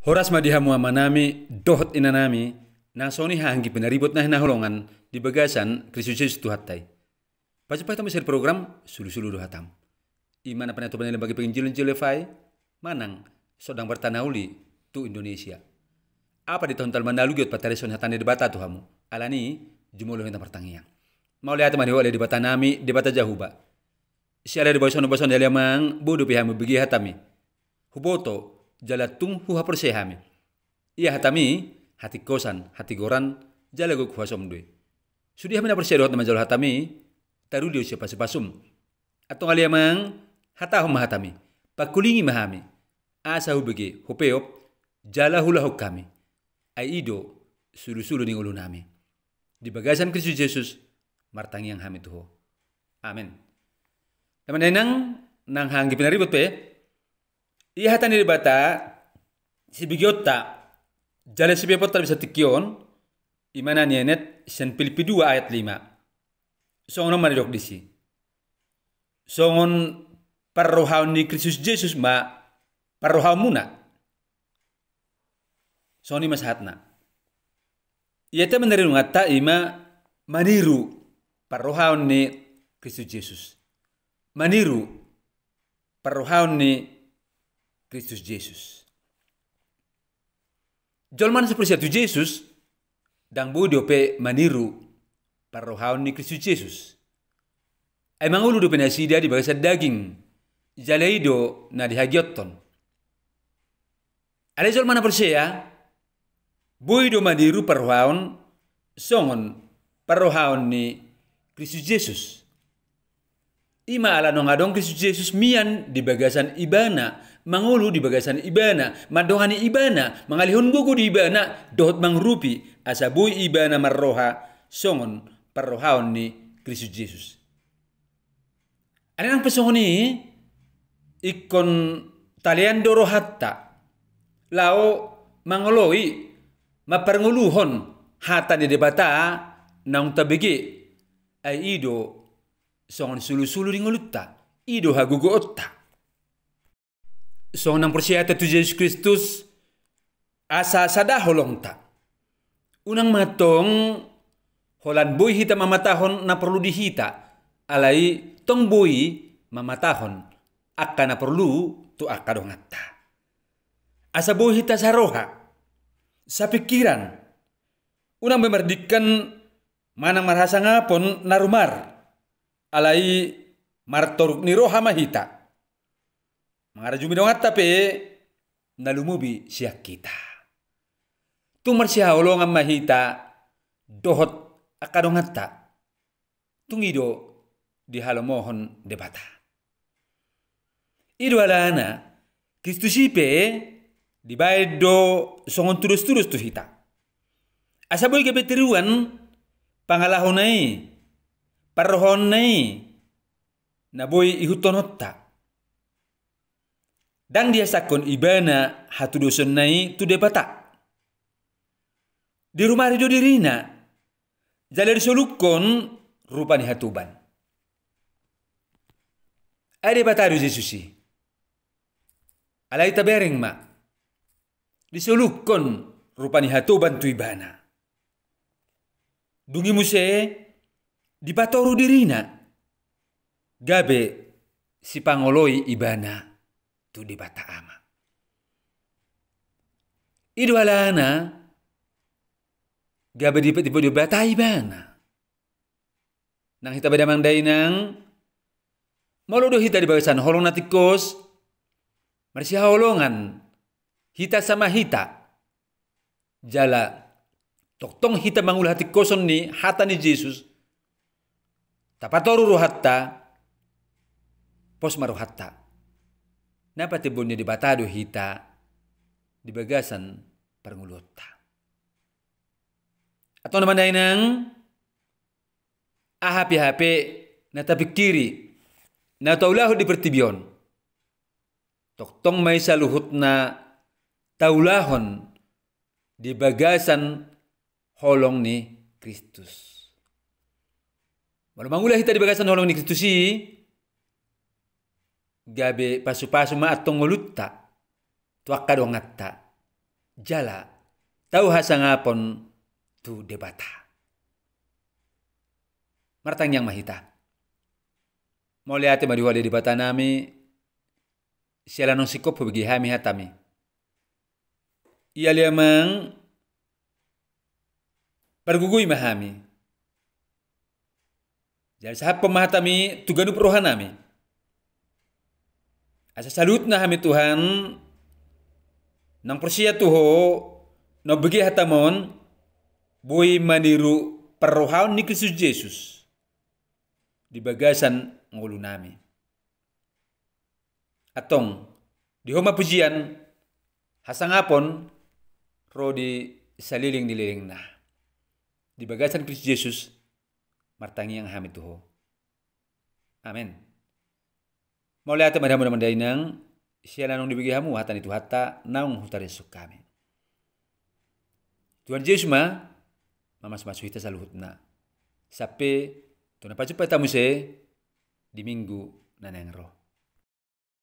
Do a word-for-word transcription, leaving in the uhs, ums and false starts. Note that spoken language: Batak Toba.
Horas ma di hamu amanami dohot inanami, na songon i haha anggi pinaribot na hinaholongan di bagasan Kristus Jesus Tuhanta i. Pajumpang hita muse di program Sulusulu do Hatam. I ma na pinatupa ni Lembaga Penginjilan J L F I manang Songdan Barita na Uli tu Indonesia. Apa di taon talu manalu giot patarison hata ni Debata tu hamu. Alani i jumolo hita martangiang. Mauliate ma di Ho ale Debatanami, Debata Jahowa. Siala di basonon-basonon ni ale Amang, boi dope hami mambege hatami. Huboto, jala tung huhaporseai hami. Ia hatami, hatingkosan, hatigoran, jala gok huasom do i. Sude hami na porsea dohot na manjalo hatami, taruli do sian pasu-pasum. Antong ale Amang, hatahon ma hatami, pangkulingi ma hami, asa hubege, hupeop, jala huulahon hami. Ai i do, sulusulu ni ngolunami. Di bagasan Kristus Jesus, martangiang hami tu Ho. Amen. Teman dainang, nang haha anggi pinaribot pe, ia hata ni Debata, sibegeonta, jala sipeoponta di bagasan tingki on, i ma na nienet, sian Pilippi dua ayat lima. Songon on ma didok disi. Songon parrohaon ni Kristus Jesus ma parrohaonmuna. Songon i ma sahatna. Ia tema na rinunganta i ma maniru parrohaon ni Kristus Jesus. Maniru parrohaon ni Kristus Jesus. Jolma na so porsea tu Jesus, ndang boi dope maniru parrohaon ni Kristus Jesus. Ai mangolu dope nasida di bagasan daging, jala i do na dihagiot on. Alai jolma na porsea, boi do maniru parrohaon songon parrohaon ni Kristus Jesus. I ma ala naung adong Kristus Jesus mian di bagasan Ibana, mangolu di bagasan Ibana, mandongani Ibana, mangalehon gogo di Ibana, dohot mangurupi, asa boi Ibana marroha songon parrohaon ni Kristus Jesus. Alai nang pe songon i, ingkon talean do rohanta, laho mangoloi, mamparngoluhon hata ni Debata naung tabege, ai i do songon sulusulu ni ngolunta, i do hagogoonta. Songon naung porsea hita tu Jesus Kristus, asa sada holongta. Unang ma tong holan boi hita mamatahon na porlu di hita, alai tong boi mamatahon angka na porlu tu angka donganta. Asa boi hita saroha, sapingkiran, unang be mardingkan manang marhasangapon na rumar, alai martoruk ni roha ma hita. Mangarajumi donganta pe na lumobi sian hita. Tung marsihaholongan ma hita dohot angka donganta. Tung i do dihalomohon Debata. I do alana, Kristus i pe dibaen do songon tudos-tudos tu hita. Asa boi gabe tiruan pangalahona i, parrohaonna i, na boi ihuthononta. Ndang diasangkon Ibana hatudosonna i tu Debata. Dirumari do dirina, jala disolukkon rupa ni hatoban. Ai Debata do Jesus i. Alai tabereng ma, disolukkon rupa ni hatoban tu Ibana. Dung i muse dipatoru dirina, gabe sipangoloi Ibana tu Debata Ama. I do alana gabe dipatibo Debata Ibana. Nang hita be damang dainang, molo do hita di bagasan holong na tingkos, marsihaholongan hita sama hita. Jala tongtong hita mangula hatingkoson ni hata ni Jesus, tapatoru rohanta, pos ma rohanta. Na patimbon ni Debata do hita di bagasan parngoluonta. Antong damang dainang, aha pe hape na tapingkiri, na taulahon di portibi on, tongtong ma i saluhutna taulahon di bagasan holong ni Kristus. Molo mangula hita di bagasan holong ni Kristus i, gabe pasu-pasu ma antong ngolunta tu angka donganta. jala tau hasangapon tu Debata. Martangiang ma hita. Mauliate ma di Ho ale Debata nami, siala naung singkop hubege hami hataMi. Ia ale Amang, pargogoi ma hami. Jala sahaphon ma hataMi tu ganup roha nami. Asa saluhutna hami Tuhan, naung porsea tu Ho, naung bege hataMon, boi maniru parrohaon ni Kristus Jesus di bagasan ngolu nami. Antong, di Ho ma pujian, hasangapon, ro di saleleng ni lelengna. Di bagasan Kristus Jesus, martangiang hami tu Ho. Amen. Mauliate ma di hamu damang dainang, siala naung dibege hamu hata ni Tuhanta naung hutariashon hami. Tuhan Jesus ma, mamasumasu hita saluhutna. Sampe, tu na pajumpa hita muse, di minggu na naeng ro.